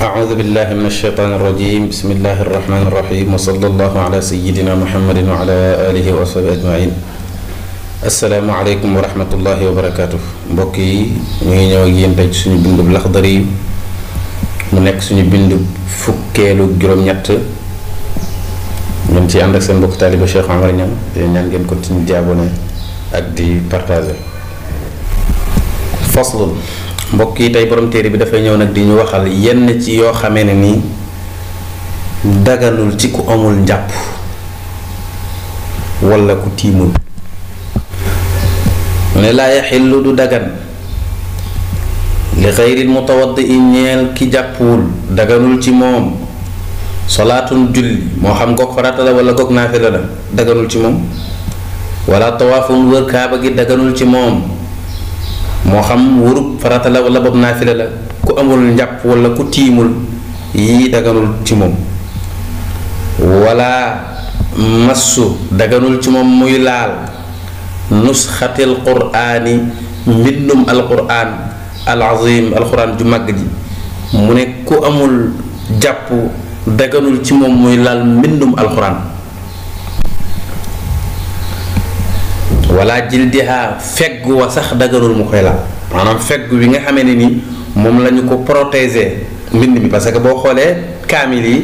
أعوذ بالله من الشيطان الرجيم بسم الله الرحمن الرحيم وصلى الله على سيدنا محمد وعلى آله وصحبه أجمعين السلام عليكم ورحمة الله وبركاته mbokk yi ñu ngi ñëw ak yéen tey suñu bindub Laxdari yi mu nekk suñu bindub fukkeelu juróom-ñett ñun ci ànd ak seen mbokk taaliba Cheikh Omar Niang di ñaan ngeen continue di abonné ak di partager faslun mbokk yi tey borom téere bi dafay ñëw nag di ñu waxal yenn ci yoo xamee ne nii daganul ci ku amul njàpp walla ku tiimul mu ne laa yaxillu du dagan li xayril mutawaddi ñeel ki jàppuwul daganul ci moom solaatun julli moo xam goog farata la walla goog naafila la daganul ci moom walla tawaafun wër kaaba gi daganul ci moom moo xam wurub farata la walla boobu naafila la ku amul njàpp walla ku tiimul yii daganul ci moom walla massu daganul ci moom muy laal nusxatil quraani mbindum alquraan alazim alquraan ju màgg ji mu ne ku amul jàpp daganul ci moom muy laal mbindum alquraan wala jildiha feggu wa sax daganul mu koy laal maanaam feggu bi nga xamee ne ni moom la ñu ko protéger mbind mi parce que boo xoolee kaamil yi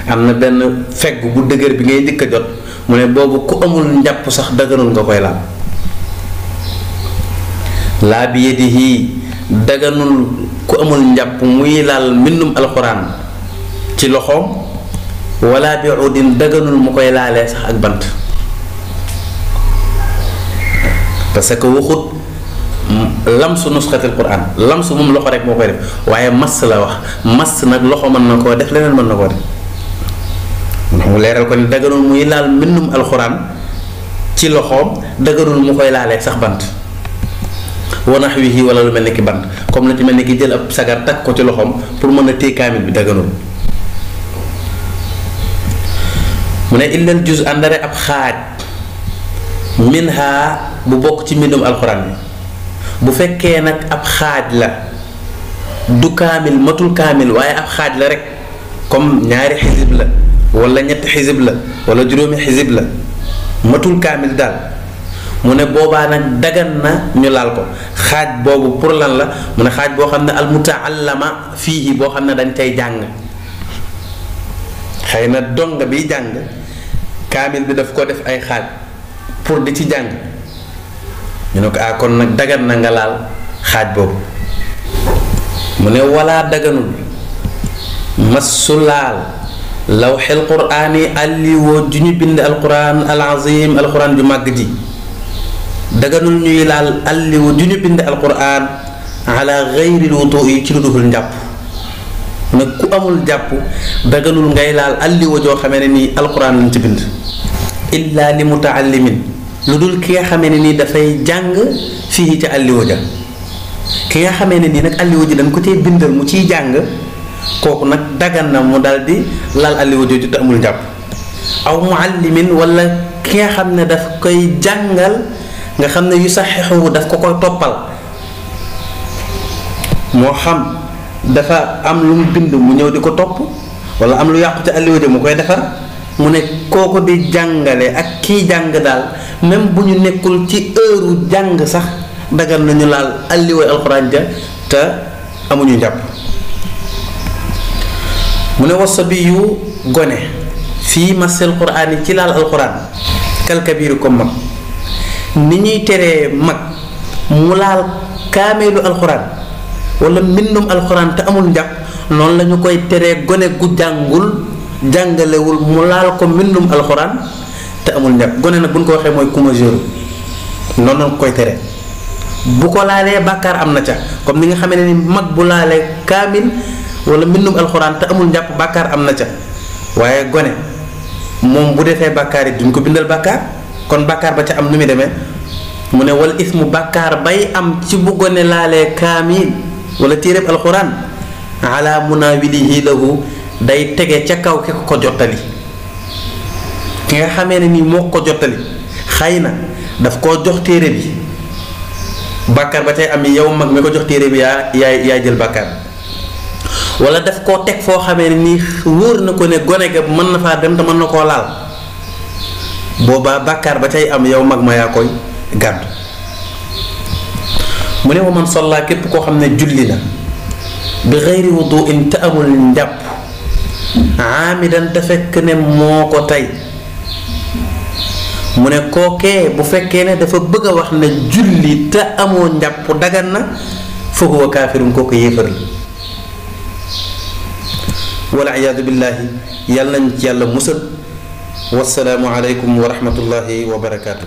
am na benn feggu bu dëgër bi ngay njëkk a jot mu ne boobu ku amul njàpp sax daganul nga koy laal laa bi yadihi daganul ku amul njàpp muy laal mbindum alxuraan ci loxoom wala bi udin daganul mu koy laalee sax ak bant parce que waxut lamsu nusxatil quraan lamsu moom loxo rek moo koy def waaye mas la wax mas nag loxo mën na koo def leneen mën na koo def mu leeral ko ni daganul muy laal mbindum alxuraan ci loxoom daganul mu koy laalee sax bant wa nahwihi wala lu mel ni ki bant comme la ci mel ni ki jël ab sagar takk ko ci loxoom pour mën a téye kaamil bi daganul mu ne illal juz àndare ab xaaj minha bu bokk ci mbindum alxuraan bi bu fekkee nag ab xaaj la du kaamil matul kaamil waaye ab xaaj la rek comme ñaari xisib la wala ñetti xisib la wala juróomi xisib la matul kaamil daal mu ne boobaa nag dagan na ñu laal ko xaaj boobu pour lan la mu ne xaaj boo xam ne almutaallama fiihi boo xam ne dañ cay jàng xëy na donga biy jàng kaamil bi daf ko def ay xaaj pour di ci jàng ñu ne ko ah kon nag dagan na nga laal xaaj boobu mu ne walaa daganul massu laal lawxil quraani alliwoo ju ñu bind alquran alazim alquran ju màgg ji daganul ñuy laal alliwoo ju ñu bind alquran ala gayril wudu yi ci lu dul njàpp nag ku amul jàpp daganul ngay laal alliwoo joo xamee ne nii alquran lañ ci bind illa li mutaallimin lu dul ki nga xamee ne nii dafay jàng fii ca alliwa ja ki nga xamee ne nii nag alliwa ji dañ ko cay bindal mu ciy jàng kooku nag dagan na mu dal di lal alliwa jooju te amul njàpp aw muallimin wala ki nga xam ne daf koy jàngal nga xam ne yu saxixu daf ko koy toppal moo xam dafa am lu mu bind mu ñëw di ko topp wala am lu yàqu ca alliwa ja mu koy defar mu ne kooku di jàngale ak kiy jàng daal même bu ñu nekkul ci heure jàng sax dagal nañu laal alliwa alxuraan ja te amuñu njàpp mu ne wasa bi yu gone fii masel quraan yi ci laal alxuraan kalkabiiru ko mag ni ñuy teree mag mu laal kaameelu alxuraan wala mbindum alxuraan te amul njàpp noonu la ñu koy teree gone gu jàngul jàngalewul mu laal ko mbindum alxuraan te amul njàpp gone nag bu ñu ko waxee mooy ku majeur noonu la koy tere bu ko laalee bàkkaar am na ca comme ni nga xamee ne ni mag bu laalee kaamil wala mbindum alxuraan te amul njàpp bàkkaar am na ca waaye gone moom bu defee bàkkaar yi duñ ko bindal bàkkaar kon bàkkaar ba ca am nu muy demee mu ne wal ismu bàkkaar bay am ci bu gone laalee kaamil wala téereb alxuraan ala munawilihi lahu day tege ca kaw ki ko jottali ki nga xamee ne nii moo ko jottali xëy na daf koo jox téere bi bàkkaar ba tey am yow mag mi ko jox téere bi yaa jël bàkkaar wala daf koo teg foo xamee ne nii wóor na ko ne gone ga mën na faa dem te mën na koo laal boobaa bàkkaar ba cay am yow mag ma yaa koy gàddu. mu ne wa man salla képp koo xam ne julli na bi xeyri wuduin te amul njàpp aamidan te fekk ne moo ko tey mu ne kookee bu fekkee ne dafa bëgg a wax ne julli te amoo njàpp dagan na fa huwa kaafirun kooku yéefar la wala iyaadu billaahi yàlla nañ ci yàlla musal wasalaamu aleykum wa rahmatullahi wa barakaatu.